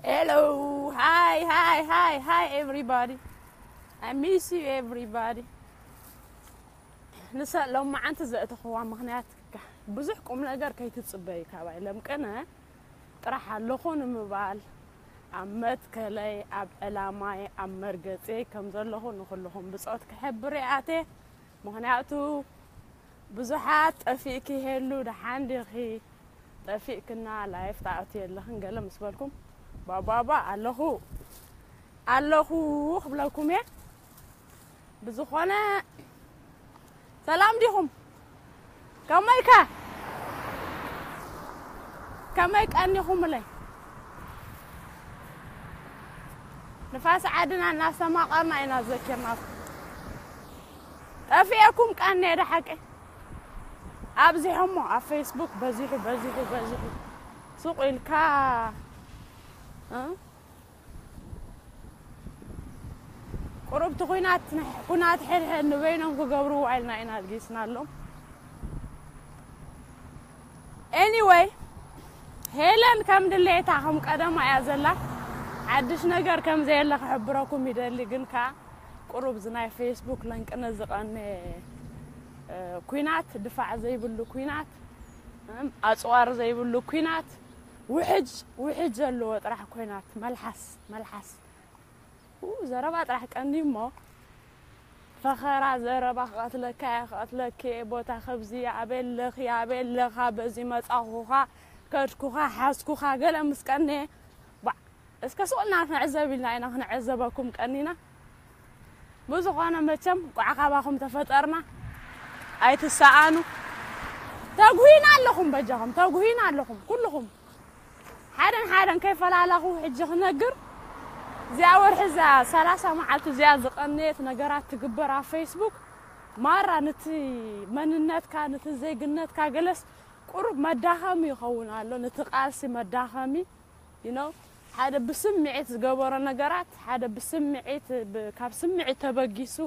Hello, hi, hi, hi, hi, everybody. I miss you, everybody. ንሳ ሎማዓንቲ ዘእተኽዋ ምኽንያት ብዙሕ ቁም ነገር ከይትጽበዩ ካባይ። ለምቅነ ጥራሕ ኣለኹ ንምባል፣ ኣብ መትከለይ፣ ኣብ ዕላማይ፣ ኣብ መርገጺይ ከም ዘለኹ ንኹልኹም ብጾት ክሕብር እየ ኣትየ። ምኽንያቱ ብዙሓት ጠፊእኪ ሄሉ፣ ደሓን ዲኺ? ጠፊእክና፣ ላይፍ ትኣትዊ የለኽን ገለ ምስ በልኩም፣ ባባባ ኣለኹ፣ ኣለኹ ክብለኩም እየ። ብዝኾነ ሰላም ዲኹም? ከመይከ? ከመይ ቀኒኹምለይ? ንፋስ ዓድና እናስተማቐርና ኢና ዘኪርናኩም። ጠፊኤኩም ቀንየ ዶ ሓቂ? ኣብዚሖሞ ኣብ ፌስቡክ በዚሑ፣ በዚሑ፣ በዚሑ። ሱቕ ኢልካ፣ እ? ቁሩብ እቲ ኲናት፣ ኲናት ሕድሕድ ንበይኖም ክገብርዋ ኢልና ኢና ኣልጊስናሎም። ኤኒወይ፣ ሄለን ከም ድሌታ ከም ቀደማ እያ ዘላ። ሓድሽ ነገር ከም ዘየለ ክሕብረኩም ይደሊ፣ ግን ከኣ ቁሩብ እዚ ናይ ፌስቡክ ለንቅነ ዝቐነ፣ እ፣ ኲናት፣ ድፋዕ ዘይብሉ ኲናት፣ እም፣ ኣጽዋር ዘይብሉ ኲናት፣ ውሕጅ፣ ውሕጅ ዘለዎ ጥራሕ ኲናት፣ መልሓስ፣ መልሓስ። ኡ፣ ዘረባ ጥራሕ ቀንዲ እሞ፣ ፈኸራ ዘረባ ክቐትለካ እየ፣ ክቐትለኪ እየ፣ ቦታ ከብዚ እየ፣ ኣበይ ኣለኺ፣ ኣበይ ኣለኻ፣ በዚ መጻኹኻ፣ ከድኩኻ፣ ሓዝኩኻ፣ ገለ ምስ ቀነየ፣ ባዕ፣ እስከ ስቕ ኢልና ክንዕዘብ ኢልና ኢና ክንዕዘበኩም ቀኒና። ብዝኾነ መቸም፣ ቋዕ ካባኹም ተፈጠርና፣ ኣይትሰኣኑ። ተጉሂና ኣለኹም፣ በጃኹም፣ ተጉሂና ኣለኹም፣ ኩልኹም። ሓደን ሓደን ከይፈላለኹ ሕጂ ክነግር፣ እዚኣ ወርሒ እዛ ሰላሳ መዓልቲ እዚኣ ዝቐነየት ነገራት ትግበር ኣብ ፌስቡክ፣ ማራ ነቲ መንነትካ፣ ነቲ ዜግነትካ ገለስ ቁሩብ መዳኸሚ ይኸውን ኣሎ፣ ነቲ ቃልሲ መዳኸሚ፣ you know፣ ሓደ ብስምዒት ዝገበሮ ነገራት፣ ሓደ ብስምዒት፣ ብ-፣ ካብ ስምዒት ተበጊሱ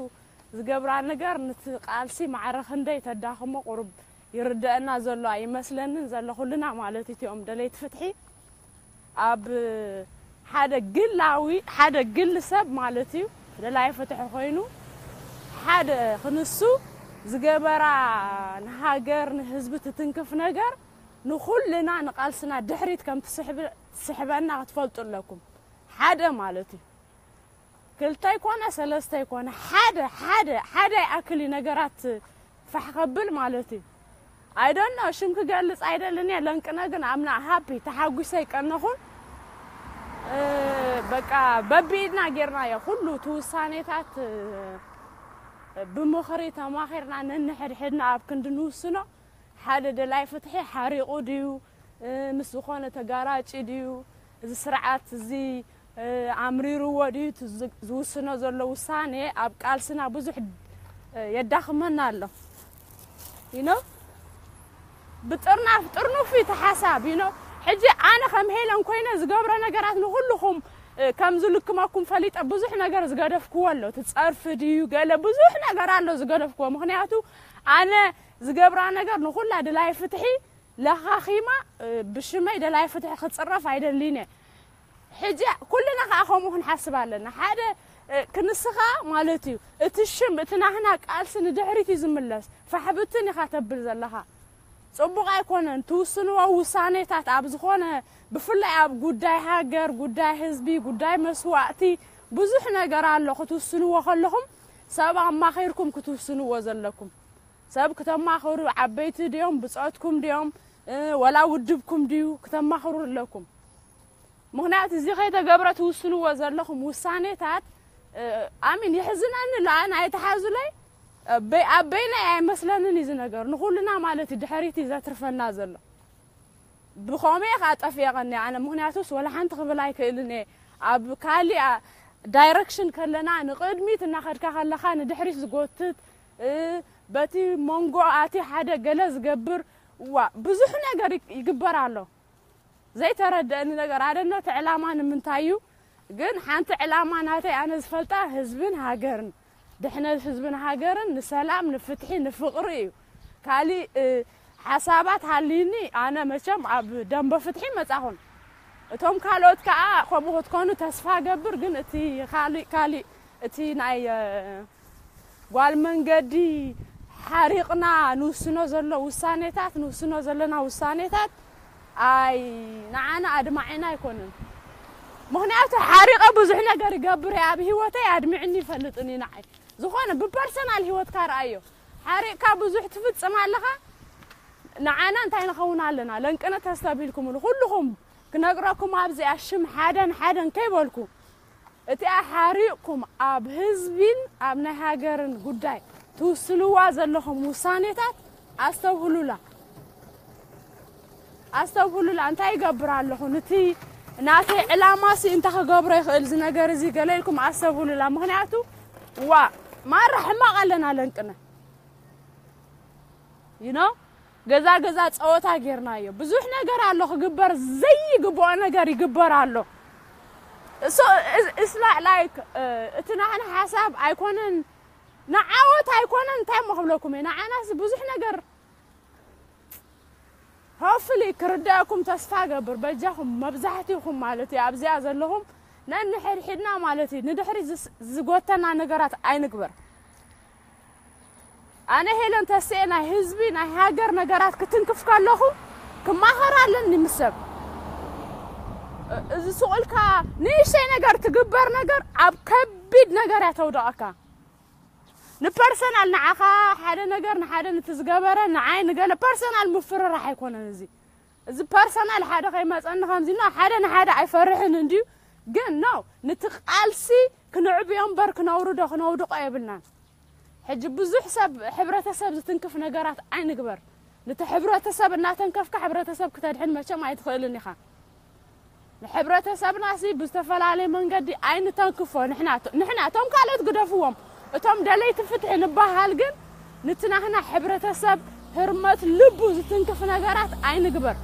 ዝገብራ ነገር፣ ነቲ ቃልሲ ማዕረ ክንደይ ተዳኽሞ ቁሩብ ይርደአና ዘሎ ኣይመስለንን፣ ዘሎ ኩልና ማለት እዩ፣ እቲኦም ደለይቲ ፍትሒ። ኣብ ሓደ ግላዊ፣ ሓደ ግል ሰብ ማለት እዩ፣ ደላይ ፍትሒ ኮይኑ፣ ሓደ ክንሱ ዝገበራ ንሃገር፣ ንህዝቢ ትትንክፍ ነገር፣ ንኹልና ንቃልስና ድሕሪት ከም ትስሕብ-፣ ትስሕበና ክትፈልጡ ኣለኩም። ሓደ ማለት እዩ። ክልተ ይኮነ፣ ሰለስተ ይኮነ፣ ሓደ፣ ሓደ፣ ሓደ ይኣክል እዩ ነገራት ፋሕ ከብል ማለት እዩ። I don't know፣ ሽም ክገልጽ ኣይደልን እየ፣ ለንቅነ ግን I'm not happy፣ ተሓጒሰ ኣይቀነኹን። እ፣ በቃ በብኢድና ጌርናዮ፣ ኩሉ እቲ ውሳኔታት፣ እ፣ ብምኽሪ ተማኺርና ነንሕድሕድና ኣብ ክንዲ ንውስኖ፣ ሓደ ደላይ ፍትሒ ሓሪቑ ድዩ፣ እ፣ ምስ ዝኾነ ተጋራጭ ድዩ፣ እዚ ስርዓት እዚ፣ እ፣ ኣምሪርዎ ድዩ፣ እቲ ዝ-፣ ዝውስኖ ዘሎ ውሳኔ ኣብ ቃልስና ብዙሕ፣ እ፣ የዳኽመና ኣሎ። You know? ብጥርናፍ፣ ጥርኑፍ እዩ እቲ ሓሳብ፣ you know? ሕጂ ኣነ ከም ሄለን ኮይነ ዝገብሮ ነገራት ንኹልኹም፣ እ፣ ከም ዝልክመኩም ፈሊጠ ብዙሕ ነገር ዝገደፍክዎ ኣሎ። እቲ ጸርፊ ድዩ፣ ገለ ብዙሕ ነገር ኣሎ ዝገደፍክዎ። ምኽንያቱ ኣነ ዝገብራ ነገር ንኹላ ደላይ ፍትሒ ለኻኺማ፣ እ፣ ብሽመይ ደላይ ፍትሒ ክጽረፍ ኣይደልይን እየ። ሕጂ ኩልና ከኣ ከምኡ ክንሓስብ ኣለና። ሓደ፣ እ፣ ክንስኻ ማለት እዩ፣ እቲ ሽም፣ እቲ ናህና ቃልሲ ንድሕሪት እዩ ዝምለስ። ፋሕብትን ኢኻ ተብል ዘለኻ። ጽቡቕ ኣይኮነን። ትውስንዎ ውሳኔታት ኣብ ዝኾነ፣ ብፍላይ ኣብ ጉዳይ ሃገር፣ ጉዳይ ህዝቢ፣ ጉዳይ መስዋእቲ፣ ብዙሕ ነገር ኣሎ ክትውስንዎ ከለኹም፣ ሰብ ኣማኺርኩም ክትውስንዎ ዘለኩም። ሰብ ክተማኽሩ፣ ዓበይቲ ድዮም፣ ብጾትኩም ድዮም፣ እ፣ ወላ ውድብኩም ድዩ፣ ክተማኽሩ ኣለኩም። ምኽንያቱ እዚ ከይተገብረ ትውስንዎ ዘለኹም ውሳኔታት፣ እ፣ ኣሚን የሕዝነኒ ኣሎ፣ ኣነ ኣይተሓዙለይ፣ እ፣ በይ-፣ ኣብ በይነይ ኣይመስለንን እዩ እዚ ነገር። ንኹልና ማለት እዩ ድሕሪት እዩ ዘትርፈና ዘሎ። ብኸመይ እየ ከዓ ጠፊኤ ቀንየ ኣነ? ምኽንያቱስ ወላ ሓንቲ ክብል ኣይክእልን እየ። ኣብ ካሊእ ዳይረክሽን ከለና ንቕድሚት እናኸድካ ከለኻ ንድሕሪት ዝጎትት፣ እ፣ በቲ መንጎ ኣቲ ሓደ ገለ ዝገብር፣ ዋ፣ ብዙሕ ነገር ይግ-፣ ይግበር ኣሎ። ዘይተረደአኒ ነገር፣ ኣደኖ እቲ ዕላማ ንምንታይ እዩ? ግን ሓንቲ ዕላማ ናተይ ኣነ ዝፈልጣ ህዝብን ሃገርን፣ ድሕነት ህዝብን ሃገርን፣ ንሰላም፣ ንፍትሒ፣ ንፍቕሪ እዩ። ካሊእ፣ እ፣ ሓሳባት ሃልዩኒ፣ ኣነ መቸም ኣብ ደንበ ፍትሒ መጻኹን። እቶም ካልኦት ከዓ ከምኡ ክትኮኑ ተስፋ ገብር። ግን እቲ ካሊእ ካሊእ እቲ ናይ እ፣ ጓል መንገዲ ሓሪቕና ንውስኖ ዘሎ ውሳኔታት ንውስኖ ዘለና ውሳኔታት ኣይ ንዓና ኣድማዒና ኣይኮንን። ምክንያቱ ሓሪቐ ብዙሕ ነገር ይገብር እየ፣ ኣብ ህይወተይ ኣድሚዕኒ ይፈልጥን እዩ ንዓይ። ዝኾነ ብፐርሰናል ህይወትካ ረኣዮ። ሓሪቕካ ብዙሕ ትፍጽም ኣለኻ። ንዓና እንታይ ንኸውን ኣለና? ለንቅነ ተስተብሂልኩምሉ ኩልኹም ክነግረኩም ኣብዚኣ ሽም ሓደን ሓደን ከይበልኩ እቲኣ ሓሪቕኩም ኣብ ህዝቢን ኣብ ናይ ሃገርን ጉዳይ ትውስንዋ ዘለኹም ውሳኔታት ኣስተብህሉላ። ኣስተብህሉላ። እንታይ ይገብር ኣለኹ? ንቲ ናተይ ዕላማሲ እንታይ ክገብሮ ይኽእል እዚ ነገር እዚ ገለ ኢልኩም ኣስተብህሉላ። ምክንያቱ ዋ ማራ ሕማቕ ኣለና ለንቅነ you know ገዛ ገዛ ጸወታ ጌርናዮ። ብዙሕ ነገር ኣሎ ክግበር ዘይግብኦ ነገር ይግበር ኣሎ። So it's not like እቲ ናህና ሓሳብ ኣይኮነን ንዓወት ኣይኮነን እንታይ እሞ ክብለኩም እየ ንዓናስ ብዙሕ ነገር hopefully ክርዳእኩም ተስፋ ገብር በጃኹም መብዛሕትኹም ማለት እዩ ኣብዚኣ ዘለኹም ነንሕድሕድና ማለት እዩ ንድሕሪ ዝጎተና ነገራት ኣይንግበር ኣነ ሄለን ተስኤ ናይ ህዝቢ ናይ ሃገር ነገራት ክትንክፍ ከለኹ ክማኸር ኣለኒ ምስ ሰብ እዚ ስቑልካ ንእሽተይ ነገር ትግበር ነገር ኣብ ከቢድ ነገር እያ ተውደቐካ ንፐርሰናል ንዓኻ ሓደ ነገር ንሓደ ንቲ ዝገበረ ንዓይ ንገለ ፐርሰናል ምፍርራሕ ኣይኮነን እዚ እዚ ፐርሰናል ሓደ ከይመፀኒ ከምዚ ኖ ሓደ ንሓደ ኣይፈርሕን እንድዩ ግን ኖ ንቲ ቃልሲ ክንዕብዮ እምበር ክነውርዶ ክነውድቆ የብልናን ሕጂ ብዙሕ ሰብ ሕብረተሰብ ዝትንክፍ ነገራት ኣይንግበር ንቲ ሕብረተሰብ እናተንከፍካ ሕብረተሰብ ክተድሕን መቸም ኣይትኽእልን ኢኻ ንሕብረተሰብና ሲ ብዝተፈላለየ መንገዲ ኣይንተንክፎ ንሕና ንሕና እቶም ካልኦት ግደፍዎም እቶም ደለይቲ ፍትሒ ንበሃል ግን ንቲ ናህና ሕብረተሰብ ህርመት ልቡ ዝትንክፍ ነገራት ኣይንግበር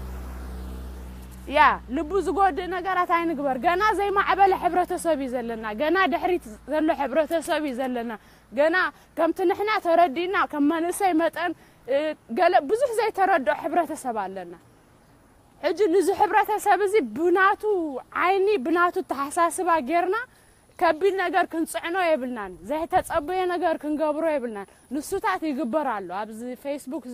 ያ ልቡ ዝጎድእ ነገራት ኣይንግበር ገና ዘይማዕበለ ሕብረተሰብ እዩ ዘለና ገና ድሕሪት ዘሎ ሕብረተሰብ እዩ ዘለና ገና ከምቲ ንሕና ተረዲእና ከም መንእሰይ መጠን ገለ ብዙሕ ዘይተረድኦ ሕብረተሰብ ኣለና ሕጂ ንዚ ሕብረተሰብ እዚ ብናቱ ዓይኒ ብናቱ ተሓሳስባ ጌርና ከቢድ ነገር ክንፅዕኖ የብልናን ዘይተፀበየ ነገር ክንገብሮ የብልናን ንሱታት ይግበር ኣሎ ኣብዚ ፌስቡክ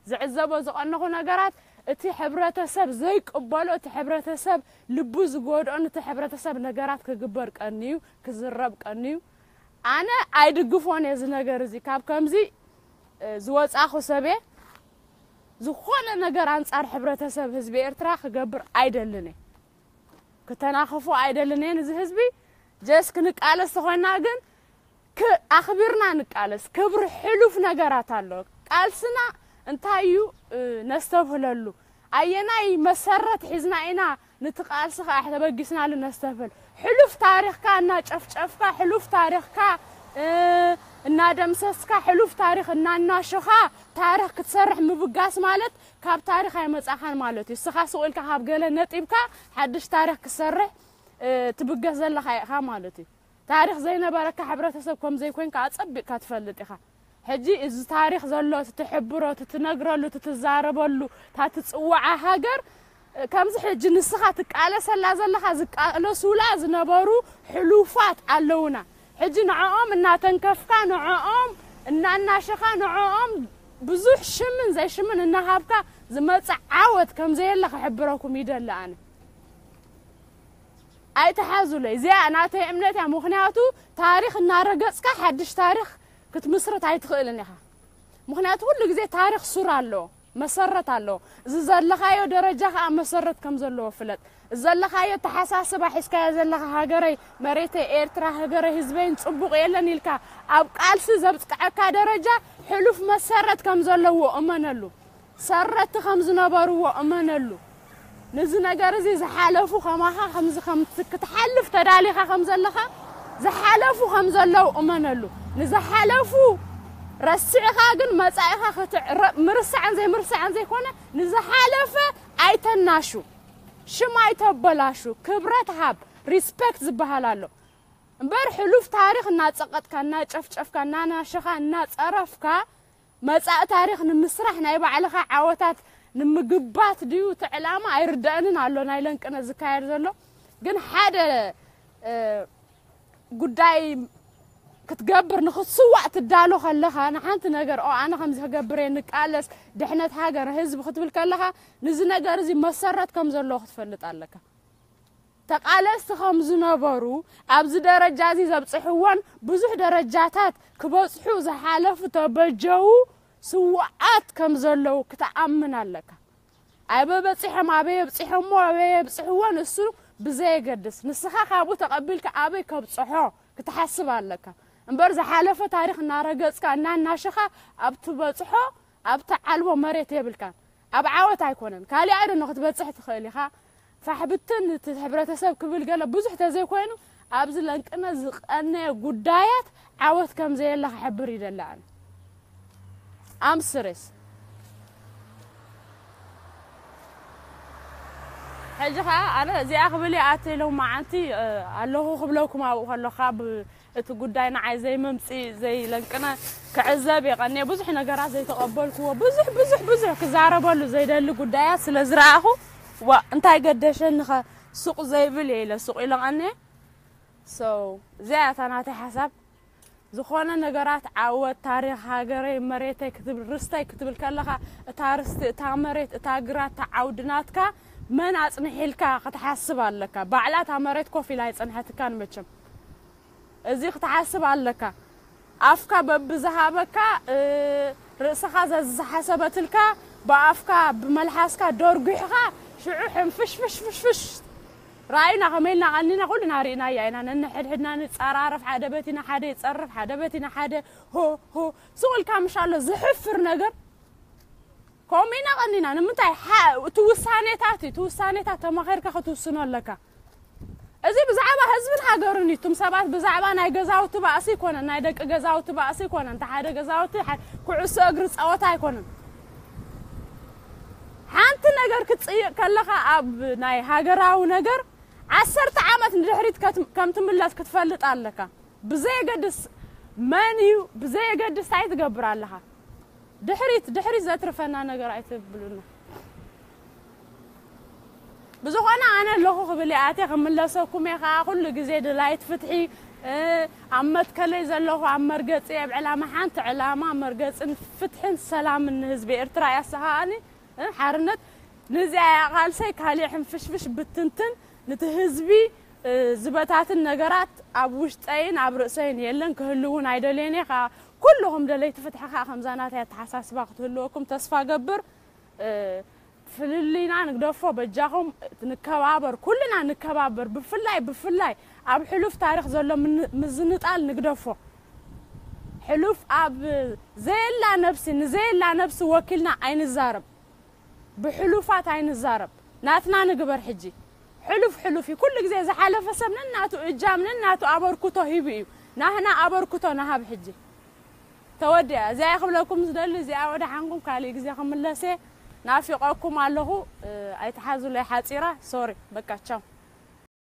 ዝዕዘቦ ዝቐነኹ ነገራት እቲ ሕብረተሰብ ዘይቅበሎ እቲ ሕብረተሰብ ልቡ ዝጎድኦ ንቲ ሕብረተሰብ ነገራት ክግበር ቀንዩ ክዝረብ ቀንዩ ኣነ ኣይድግፎን እየ እዚ ነገር እዚ ካብ ከምዚ ዝወፃኹ ሰብየ ዝኾነ ነገር ኣንፃር ሕብረተሰብ ህዝቢ ኤርትራ ክገብር ኣይደልን እየ ክተናኸፎ ኣይደልን እየ እዚ ህዝቢ ጀስ ክንቃለስ ተኾይና ግን ኣኽቢርና ንቃለስ ክብሪ ሕሉፍ ነገራት ኣሎ ቃልስና እንታይ እዩ ነስተብህለሉ ኣየናይ መሰረት ሒዝና ኢና ንቲ ቃልሲ ከዓ ተበጊስናሉ ነስተብህል ሕሉፍ ታሪኽካ እናጨፍጨፍካ ሕሉፍ ታሪኽካ እናደምሰስካ ሕሉፍ ታሪኽ እናናሸኻ ታሪኽ ክትሰርሕ ምብጋስ ማለት ካብ ታሪኽ ኣይመፃኻን ማለት እዩ እስኻ ስቕ ኢልካ ካብ ገለ ነጢብካ ሓድሽ ታሪኽ ክትሰርሕ ትብገስ ዘለኻ ኢኻ ማለት እዩ ታሪኽ ዘይነበረካ ሕብረተሰብ ከም ዘይኮንካ ኣጸቢቕካ ትፈልጥ ኢኻ። ሕጂ እዚ ታሪኽ ዘሎ እቲ ትሕብሮ፣ እቲ ትነግረሉ፣ እቲ ትዛረበሉ፣ እታ ትጽውዓ ሃገር ከምዚ ሕጂ ንስኻ ትቃለሰላ ዘለኻ ዝቃለሱላ ዝነበሩ ሕሉፋት ኣለውና። ሕጂ ንዕኦም እናተንከፍካ፣ ንዕኦም እናናሸኻ፣ ንዕኦም ብዙሕ ሽምን ዘይሽምን እናሃብካ ዝመጽእ ዓወት ከም ዘየለ ክሕብረኩም ይደሊ ኣነ። ኣይትሓዙለይ እዚኣ ናተይ እምነት እያ ምኽንያቱ ታሪኽ እናረገፅካ ሓድሽ ታሪኽ ክትምስርት ኣይትኽእልን ኢኻ ምኽንያቱ ኩሉ ግዜ ታሪኽ ሱር ኣለዎ መሰረት ኣለዎ እዚ ዘለኻዮ ደረጃ ከዓ መሰረት ከም ዘለዎ ፍለጥ እዚ ዘለኻዮ ተሓሳስባ ሒዝካዮ ዘለኻ ሃገረይ መሬተይ ኤርትራ ሃገረይ ህዝበይን ፅቡቕ የለን ኢልካ ኣብ ቃልሲ ዘብፅቅዐካ ደረጃ ሕሉፍ መሰረት ከም ዘለዎ እመነሉ ሰረቲ ከም ዝነበርዎ እመነሉ። ንዚ ነገር እዚ ዝሓለፉ ከማኻ ከምዚ ከም ክትሓልፍ ተዳሊኻ ከም ዘለኻ ዝሓለፉ ከም ዘለዉ እመነሉ። ንዝሓለፉ ረሲዕኻ ግን መጻኢኻ ክትዕረ- ምርሳዕን ዘይምርሳዕን ዘይኮነ ንዝሓለፈ ኣይተናሹ፣ ሽም ኣይተበላሹ፣ ክብረት ሃብ፣ ሪስፔክት ዝበሃል ኣሎ። እምበር ሕሉፍ ታሪኽ እናጸቐጥካ፣ እናጨፍጨፍካ፣ እናናሸኻ፣ እናጸረፍካ መጻኢ ታሪኽ ንምስራሕ ናይ ባዕልኻ ዓወታት ንምግባት ድዩ እቲ ዕላማ ኣይርደአንን ኣሎ። ናይ ለንቅነ ዝካየድ ዘሎ ግን ሓደ ጉዳይ ክትገብር ንክትስዋእ ትዳሎ ከለኻ ንሓንቲ ነገር ኦ ኣነ ከምዚ ክገብር እየ ንቃለስ ድሕነት ሃገር ህዝቢ ክትብል ከለኻ ንዚ ነገር እዚ መሰረት ከም ዘለዎ ክትፈልጥ ኣለካ። ተቃለስቲ ከም ዝነበሩ ኣብዚ ደረጃ እዚ ዘብፅሕዎን ብዙሕ ደረጃታት ክበፅሑ ዝሓለፉ ተበጀው ስዋኣት ከም ዘለዉ ክትኣምን ኣለካ። ኣበ በፂሖም ኣበይ የብፅሖሞ ኣበይ የብፅሕዎ ንሱ ብዘየገድስ ንስኻ ካብኡ ተቐቢልካ ኣበይ ከብፅሖ ክትሓስብ ኣለካ። እምበር ዝሓለፈ ታሪኽ እናረገፅካ እናናሸኻ ኣብ ትበፅሖ ኣብ ተዓልቦ መሬት የብልካን። ኣብ ዓወት ኣይኮነን ካሊእ ኣይደኖ ክትበፅሕ ትኽእል ኢኻ። ፋሕብትን እቲ ሕብረተሰብ ክብል ገለ ብዙሕ ተዘይኮይኑ ኣብዚ ለንቅነ ዝቐነየ ጉዳያት ዓወት ከም ዘየለ ክሕብር ይደሊ ኣነ። ኣምስሬስ ሕጂ ኸዓ ኣነ እዚኣ ክብል እየ ኣትየ ሎም መዓንቲ ኣለኹ ክብለኩም ኣብኡ ከሎ ካብ እቲ ጉዳይ ንዓይ ዘይመምፅኢ ዘይለንቅነ ክዕዘብ የቐንየ ብዙሕ ነገራት ዘይተቐበልክዎ ብዙሕ ብዙሕ ብዙሕ ክዛረበሉ ዘይደሊ ጉዳያት ስለ ዝረኣኹ ዋ እንታይ ገደሸኒ ኸ ሱቕ ዘይብል እየ ኢለ ሱቕ ኢለ ቐንየ። So እዚኣ እያ እታ ናተይ ሓሳብ። ዝኾነ ነገራት ዓወት ታሪኽ ሃገረይ መሬተይ ክትብል ርስተይ ክትብል ከለኻ እታ ርስቲ እታ መሬት እታ ግራት እታ ዓውዲ ናትካ መን ኣጽንሒልካ ክትሓስብ ኣለካ። ባዕላ እታ መሬት ኮፍ ኢላ ኣይጸንሐትካን መቸም። እዚ ክትሓስብ ኣለካ። ኣፍካ በብዝሃበካ ርእስኻ ዘዝሓሰበትልካ ብኣፍካ ብመልሓስካ ደርጒሕኻ ሽዑ ሕንፍሽፍሽፍሽፍሽ ራእይና ከመይልና ቀኒና ኩልና ርኢናያ ኢና ነንሕድሕድና ንፀራረፍ ሓደ በቲና ሓደ ይፀርፍ ሓደ በቲና ሓደ ሆ ሆ ሱቕ ኢልካ ምሻሎ ዝሕፍር ነገር ከምኡ ኢና ቀኒና ንምንታይ እቲ ውሳኔታት እቲ ውሳኔታት ተማኸርካ ክትውስኖ ኣለካ እዚ ብዛዕባ ህዝብን ሃገርን እዩ እቱም ሰባት ብዛዕባ ናይ ገዛውቲ ባእሲ ይኮነን ናይ ደቂ ገዛውቲ ባእሲ ይኮነን እቲ ሓደ ገዛውቲ ኩዕሶ እግሪ ፀወታ ኣይኮነን ሓንቲ ነገር ክትፅይቅ ከለካ ኣብ ናይ ሃገራዊ ነገር ዓሰርተ ዓመት ንድሕሪት ከም ትምለስ ክትፈልጥ ኣለካ ብዘየገድስ መን እዩ ብዘየገድስ ታይ ትገብር ኣለካ ድሕሪት ድሕሪት ዘትርፈና ነገር ኣይትብሉና ብዝኾነ ኣነ ኣለኹ ክብል እየ ኣትየ ክምለሰኩም እየ ከዓ ኩሉ ግዜ ድላይት ፍትሒ ኣብ መትከለይ ዘለኹ ኣብ መርገፂ ኣብ ዕላማ ሓንቲ ዕላማ መርገፅን ፍትሕን ሰላምን ንህዝቢ ኤርትራ እያ ሰኸኣኒ ሓርነት ንዚኣ እያ ቃልሰይ ካሊእ ሕንፍሽፍሽ ብትንትን ንቲ ህዝቢ ዝበታትን ነገራት ኣብ ውሽጠይን ኣብ ርእሰይን የለን ክህልውን ኣይደልየን እየ ከዓ ኩልኹም ደለይቲ ፍትሒ ከዓ ከምዛ ናተይ ኣተሓሳስባ ክትህልወኩም ተስፋ ገብር ፍልልይና ንግደፎ በጃኹም ንከባበር ኩልና ንከባበር ብፍላይ ብፍላይ ኣብ ሕሉፍ ታሪኽ ዘሎ ምዝንጣል ንግደፎ ሕሉፍ ኣብ ዘየላ ነብሲ ንዘየላ ነብሲ ወኪልና ኣይንዛረብ ብሕሉፋት ኣይንዛረብ ናትና ንግበር ሕጂ ሕሉፍ ሕሉፍ እዩ ኩሉ ግዜ ዝሓለፈ ሰብ ነናቱ እጃም ነናቱ ኣበርክቶ ሂቡ እዩ ናህና ኣበርክቶ ንሃብ ሕጂ ተወዲኣ እዚኣ ክብለኩም ዝደሊ እዚኣ ወደ ሓንኩም ካሊእ ግዜ ክምለሰ ናፊቀኩም ኣለኹ ኣይትሓዙለይ ሓፂራ ሶሪ በቃ ቻው